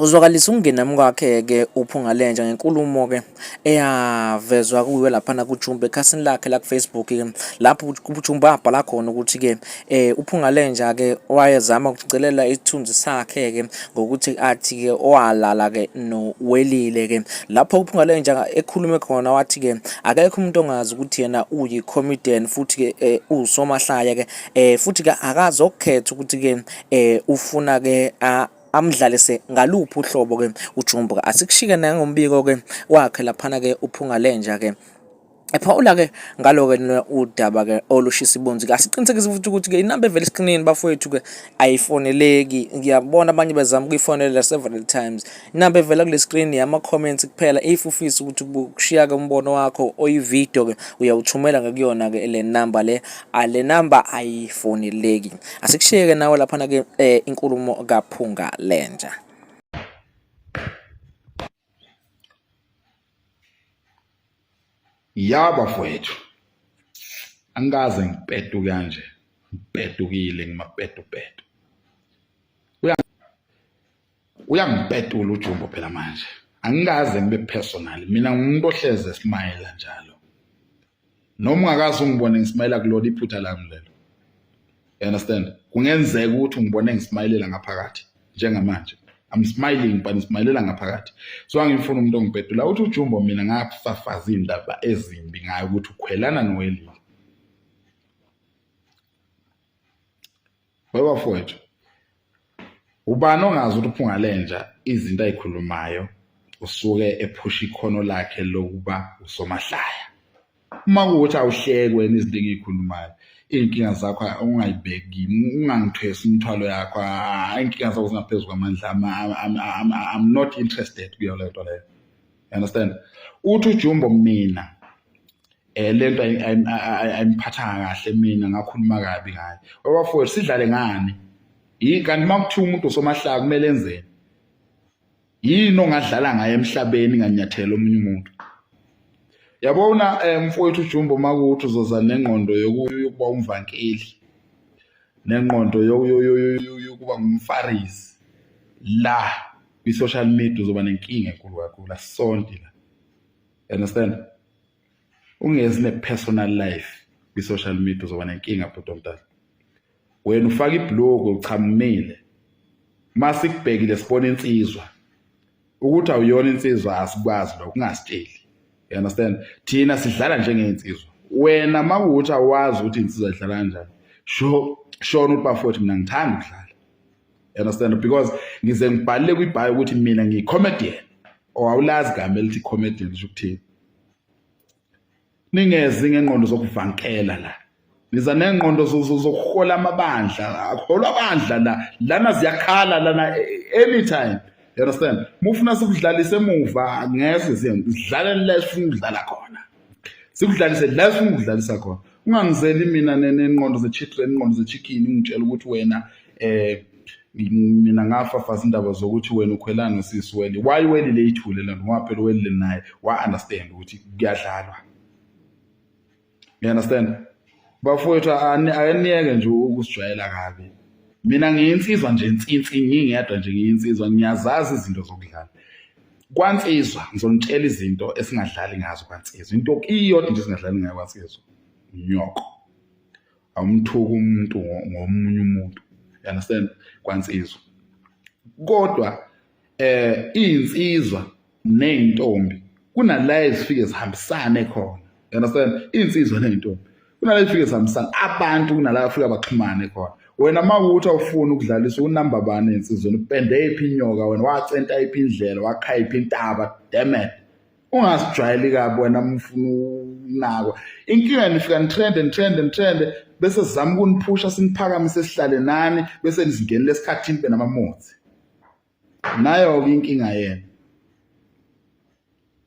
Uzwakalisa ukungenami kwakhe-ke uPhungalenja ngenkulumo-ke eyavezwa kuyo laphana kuJumbo ekhasini lakhe laku-Facebook-ke lapho uJumbo abhala khona ukuthi-ke uPhungalenja-ke wayezama ukucelela isithunzi sakhe-ke ngokuthi athi-ke owalala-ke noWelile-ke lapho uPhungalenja ekhulume khona wathi-ke akekho umuntu ongazi ukuthi yena uyi-comedian futhi-ke uwusomahlaya-ke futhi-ke akazokhetha ukuthi-ke ufuna-ke amdlalise ngaluphi uhlobo ke uJumbo ke asikushike nangombiko ke wakhe laphana ke uPhungalenja ke ephawula ke ngalo ke udaba ke olushisa ibunzi ke asiqinisekise futhi ukuthi ke inamba evela eskrinini bafowethu ke ayifoneleki ngiyabona abanye bezama ukuyifonela several times inamba evela kule screen yama comments kuphela if ufisa ukuthi ukushiya ke umbono wakho oyivideo ke uyawuthumela ngekuyona ke le number le le number ayifoneleki asikushiyeke nawe laphana ke eh, inkulumo kaPhunga Lenja. Ya bafowethu, angikaze ngipetuke kanje, ngipetukile ngimapetupetu. Uyangipetula uJumbo phela manje, angikaze ngibe personal mina ngumuntu ohleze esmayela njalo. Noma ungakaze ungibone ngismayela kulona iphutha lami lelo. You understand? Kungenzeka ukuthi ungibone ngismayilela ngaphakathi njengamanje. I'm smiling but ngismayilela ngaphakathi. So angifuni umuntu ongipetula uthi uJumbo mina ngafafaza indaba ezimbi ngayo ukuthi ukhwelana noWelile. Webafowethu, ubani ongazi ukuthi uPhungalenja izinto ayikhulumayo usuke ephusha ikhono lakhe lokuba usomahlaya. Uma kuwukuthi awuhleki wena izinto engiyikhulumayo, iy'nkinga zakho ungayibeki kimi, ungangithwesi imithwalo yakho, iy'nkinga zakho zingaphezu kwamandla ami, I'm not interested kuyo leyo nto leyo. You understand? Uthi uJumbo mina eh lento ayimphathanga kahle mina ngakhuluma kabi ngaye. Wabafowethu sidlale ngani? Yini kanti uma kuthiwa umuntu usomahlaya kumele enzeni? Yini ongadlala ngaye emhlabeni nganyathela omunye umuntu? Yabona eh, mfowethu uJumbo makuthi uzoza nengqondo yokuba umvankeli nengqondo yokuba ngumfarisi la kwi-social media uzoba nenkinga enkulu kakhulu asisonti la. You understand? Ungezi ne-personal life kwi-social media uzoba nenkinga bhuti omdala. Wena ufaka ibhuluku uchamumile. Masikubhekile sibona insizwa. Ukuthi awuyona insizwa asikwazi lokho ungasitsheli. You understand? Thina sidlala njengey'nsizwa. Wena makuwukuthi awazi ukuthi insizwa idlala kanjani. Sho shona ukuthi bafowethu mina ngithanda ukudlala. You understand? Because ngize ngibhalile kwibhayo ukuthi mina ngiyi-comedian. Or awulazi igama elithi comedian lisho ukuthini. Ningezi ngengqondo zokuvankela la. Niza nengqondo zokuhola amabandla, akuholwa abandla la. Lana ziyakhala lana anytime. You understand? Mufuna sikudlalise emuva ngeke sidlale la esifuna ukudlala khona. Sikudlalise la esifuna ukudlalisa khona. Ungangizeli mina nengqondo ze-children, ingqondo ze-chicken ungitshela ukuthi wena eh mina ngafafaza indaba zokuthi wena ukhwelana nosisi weli. Why weli leyithule lento? Ngoba phela welile naye wa understand ukuthi kuyadlalwa. You understand? Bafowethu ayeniyeke nje ukusijwayela kabi. Mina ngiyinsizwa nje nsinsi ngingedwa nje ngiyinsizwa ngiyazazi izinto zokudlala. Kwansizwa ngizonitshela izinto esingadlali ngazo kwansizwa. Into iyodwa nje esingadlali ngayo kwansizwa. Unyoko. Awumthuki umuntu ngomunye umuntu. You understand? Kwansizwa. Kodwa eh izinsizwa nezintombi kunala ezifike zihambisane khona. You understand? Izinsizwa nezintombi kunala ezifike zihambisane abantu kunala afika baxhumane khona. Wena uma kuwukuthi awufuni ukudlalisa unamba bani ensizweni upende iphi inyoka wena wacenta iphi indlela wakha iphi intaba damn it. Ungasijwayeli kabi wena mfuna unakwa. Inkinga nifika nitrend nitrend nitrend bese sizama ukuniphusha siniphakamise sihlale nani bese nizingenele esikhathini benamamuthi. Nayo-ke inkinga yena.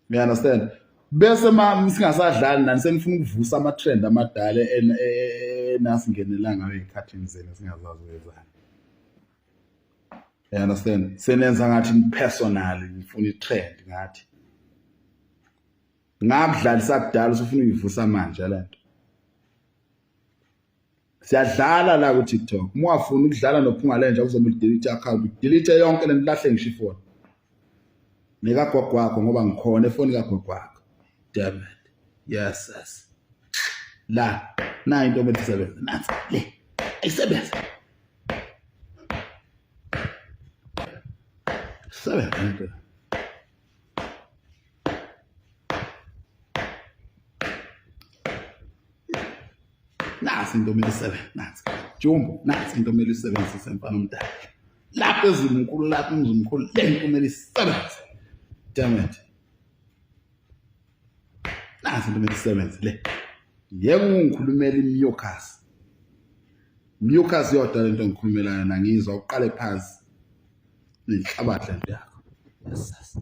You understand? Bese ma singasadlali nani senifuna ukuvusa ama-trend amadala enasingenela ngayo ey'khathini zenu singazazi wezani. You understand? Senenza ngathi ni-personal nifuna i-trend ngathi. Ngakudlalisa kudala usufuna uyivusa manje le nto. Siyadlala la ku TikTok. Uma ungafuni ukudlala nophunga lenja kuzomele udelete account. Udelete yonke lento lahle ngisho ifoni. Nekagogo wakho ngoba ngikhona efoni kagogo wakho. Damn it. Yes, yes. La, nayi into omele isebenze. Nansi le. Ayisebenze. Sebenze into. Nasi into omele isebenze. Nansi. Jumbo, nasi into omele isebenzise mfana omdala. Lapho ezimkhulu lapho umzimkhulu le nto kumele isebenze. Damn it. Nasi into kumele isebenze le. Yeke ungikhulumela i-mucus. Mucus yodwa lento engikhulumela yona ngizwa uqale phansi. Inhlabathi lento yakho. Yes.